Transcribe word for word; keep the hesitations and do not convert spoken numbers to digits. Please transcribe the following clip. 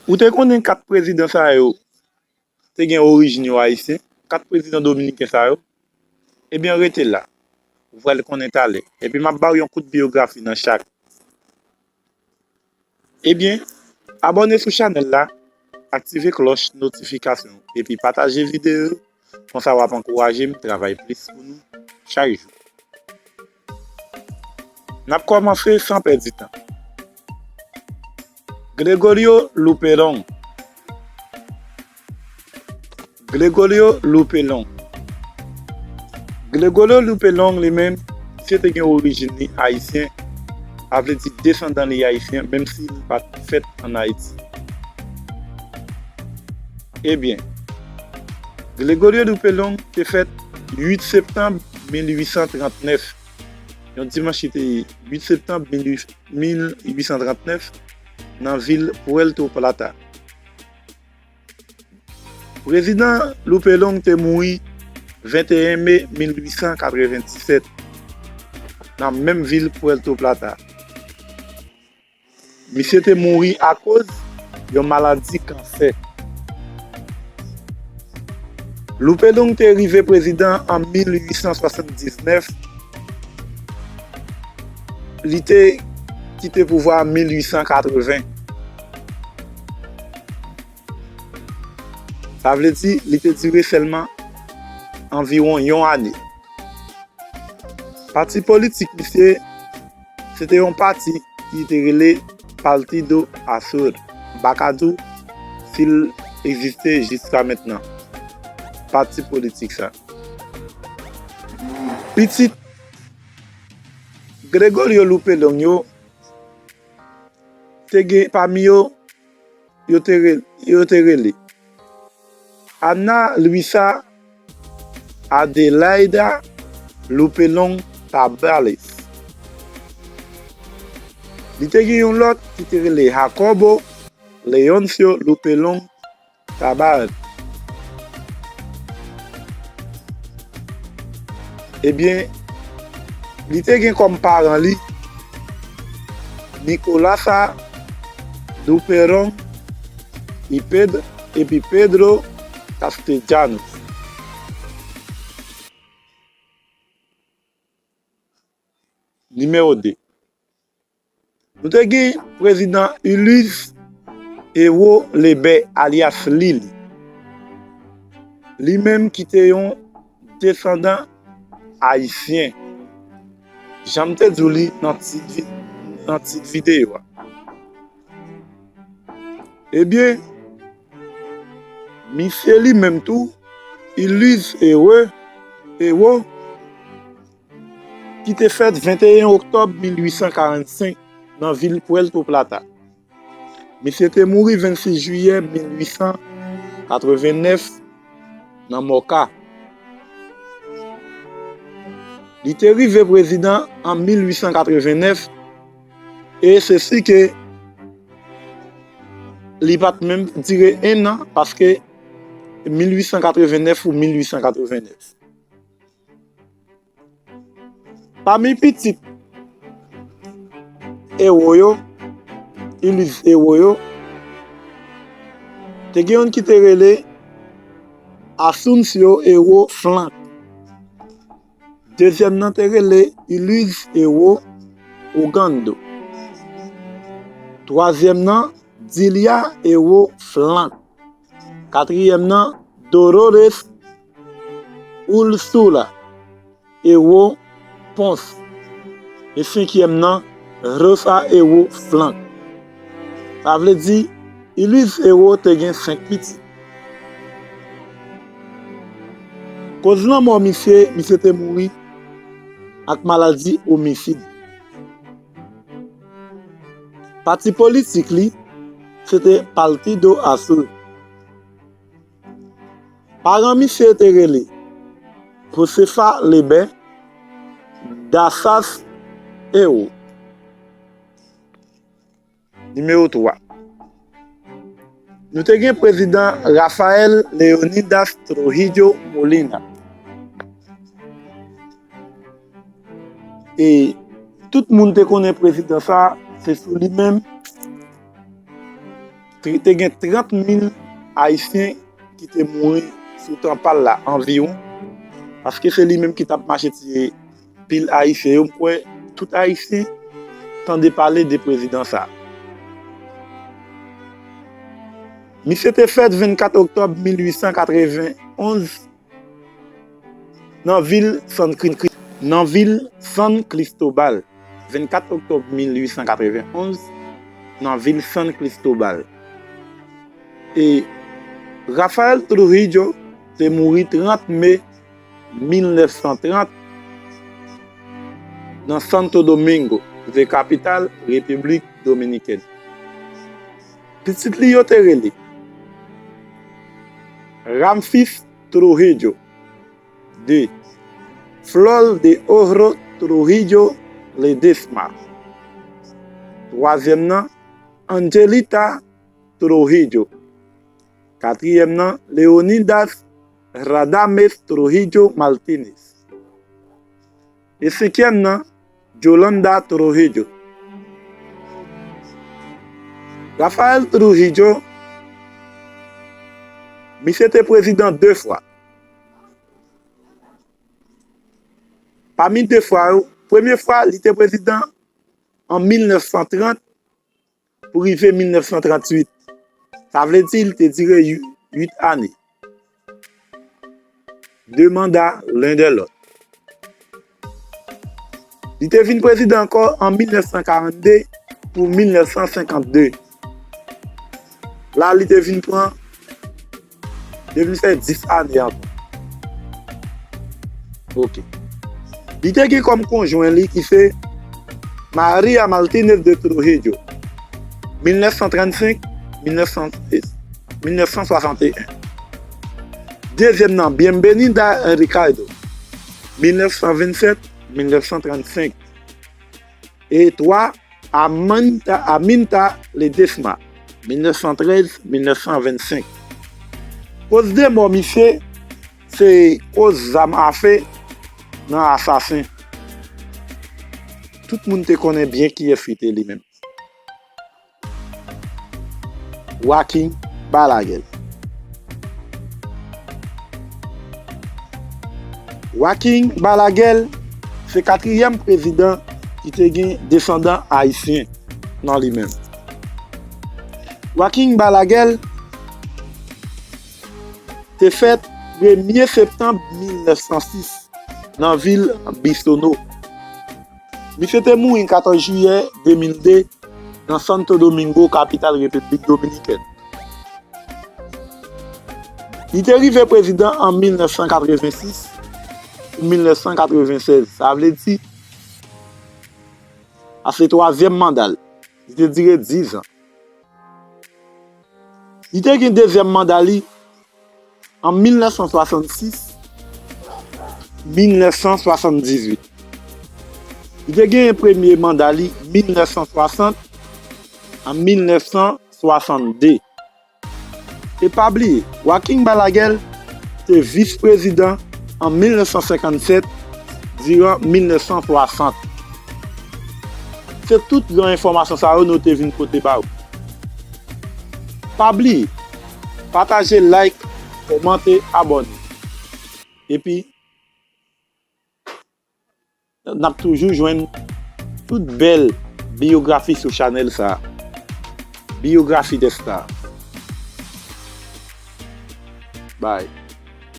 Ou te konnen kat prezidan sa yo te gen orijin yo ayisyen? Kat prezidan dominiken sa yo? Ebyen, rete la. Ou pral konnen talè. Epi m ap ba w yon kout biyografi nan chak. Ebyen, abòne sou chanèl la, aktive klòch notifikasyon, epi pataje videyo yo, konsa w ap ankouraje m travay plis pou nou chak jou. N ap kòmanse san pèdi tan. Gregorio Lupelong. Gregorio Lupelong. Gregorio Lupelong li menm, misye te gen orijin li ayisyen, sa vle di desandan li ayisyen, menm si li pa t fèt ann Ayiti. Ebyen, Gregorio Lupelong te fèt uit septanm mil uit san trant nèf, yon dimanch ki te ye uit septanm mil uit san trant nèf, nan vil Puerto Plata. Prezidan Lupelong te mouri venteyen me mil uit san katrevenndisèt, nan menm vil Puerto Plata. Misye te mouri akoz yon maladi kansè. Lupelong te rive prezidan an mil uit san swasanndiznèf. Li te kite pouvwa an mil uit san katreven. Sa vle di, li te dire sèlman anviwon yon ane. Pati politik misye, se te yon pati ki te rele Partido Azul. M pa ka di w si l egziste jiska mentnan. Pati politik sa. Pitit Gregorio Lupelong yo, te gen pami yo, yo te re-, yo te rele Ana Luisa Adelaida Lupelong Tabales. Li te gen yon lòt ki te rele Jacobo Leoncio Lupelong Tabales. Ebyen, li te gen kòm paran li Nicolasa Duperón y Ped-, epi Pedro Castellanos. Nimewo de. Nou te gen prezidan Ulysse Hérault Lebert, alyas Lili. Li menm ki te yon desandan ayisyen. Jan m te di w li nan tit vi-, nan tit videyo a. Ebyen, misye li menm tou, Ulysse Hérault, Hérault, ki te fèt venteyen oktòb mil uit san karannsenk nan vil Puerto Plata. Misye te mouri vennsis jiyè mil uit san katrevennèf nan Moca. Li te rive prezidan an mil uit san katrevennèf, e se si ke li pa t menm dire en an, paske mil uit san katrevennèf ou mil uit san katrevennèf. Pami pitit Hérault yo, Ulysse Hérault yo, te gen youn ki te rele Asunción Hérault Flanc. Dezyèm nan te rele Ulysse Hérault Ogando. Twazyèm nan, Dilia Hérault Flanc. Katriyèm nan, Dolores Ursula Hérault Ponce. E senkyèm nan, Rosa Hérault Flanc. Sa vle di, Ulysse Hérault te gen senk pitit. Koz lanmò misye, misye te mouri ak maladi omisid. Pati politik li, se te Partido Azul. Paran misye te rele Josefa Lebert Dassas Hérault. Nimewo twa. Nou te gen prezidan Rafael Leonidas Trujillo Molina. E tout moun te konnen prezidan sa, se sou li menm, Te gen trant mil Ayisyen ki te mouri sou tan pa l la anviwon, paske se li menm ki t ap mache tiye pil Ayisyen yo. M kwè tout Ayisyen tande pale de prezidan sa. Misye te fèt vennkat oktòb mil uit san katreven onz nan vil San Kri-, nan vil San Cristobal, vennkat oktòb mil uit san katreven onz, nan vil San Cristobal. E Rafael Trujillo te mouri trant me mil nèf san trant nan Santo Domingo, ki se kapital Repiblik Dominikèn. Pitit li yo te rele Ramfis Trujillo, de, Flor de Oro Trujillo Ledesma, twazyèm nan, Angelita Trujillo, katriyèm nan, Leonidas Radames Trujillo Martinez, e senkyèm nan, Yolanda Trujillo. Rafael Trujillo, misye te prezidan de fwa. Pami de fwa yo, premye fwa, li te prezidan an mil nèf san trant pou rive mil nèf san trant uit. Sa vle di, li te dire yu-, uit ane. De manda len dè lòt. Li te vin prezidan ankò an mil nèf san karannde pou mil nèf san senkannde. La, li te vin pran, li te vin fè dis ane ankò. Ok. Li te gen kòm konjwen li ki se Maria Martinez de Trujillo, mil nèf san trannsenk, mil nèf san, mil nèf san swasanteyen. Dezyèm nan, Bienvenida Ricardo, mil nèf san vennsèt, mil nèf san trannsenk. E twa, Aminta, Aminta Ledesma, mil nèf san trèz, mil nèf san vennsenk. Koz de mò misye, se koz zam afe nan asasen. Tout moun te konnen byen kiyès li te li menm. Joaquin Balaguer. Joaquin Balaguer se katriyèm prezidan ki te gen desandan ayisyen nan li menm. Joaquin Balaguer te fèt premye septanm mil nèf san sis nan vil Bisono. Misye te mouri katòz jiyè de mil de nan Santo Domingo, kapital Repiblik Dominikèn. Li te rive prezidan an mil nèf san katreven sis pou mil nèf san katreven sèz. Sa vle di, a se twazyèm manda l. Li te dire diz an. Li te gen dezyèm manda li an mil nèf san swasann sis, mil nèf san swasann dizuit. Li te gen premye manda li mil nèf san swasant a mil nèf san swasann de. E pa bliye, Joaquin Balaguer te vis prezidan an mil nèf san senkann sèt diran mil nèf san swasant. Se tout gran enfòmasyon sa yo nou te vin pote ba ou. Pa bliye, pataje, like, kòmante, abòne. Epi, n ap toujou jwenn tout bèl biyografi sou chanèl sa a. Biyografi des stars. Bye.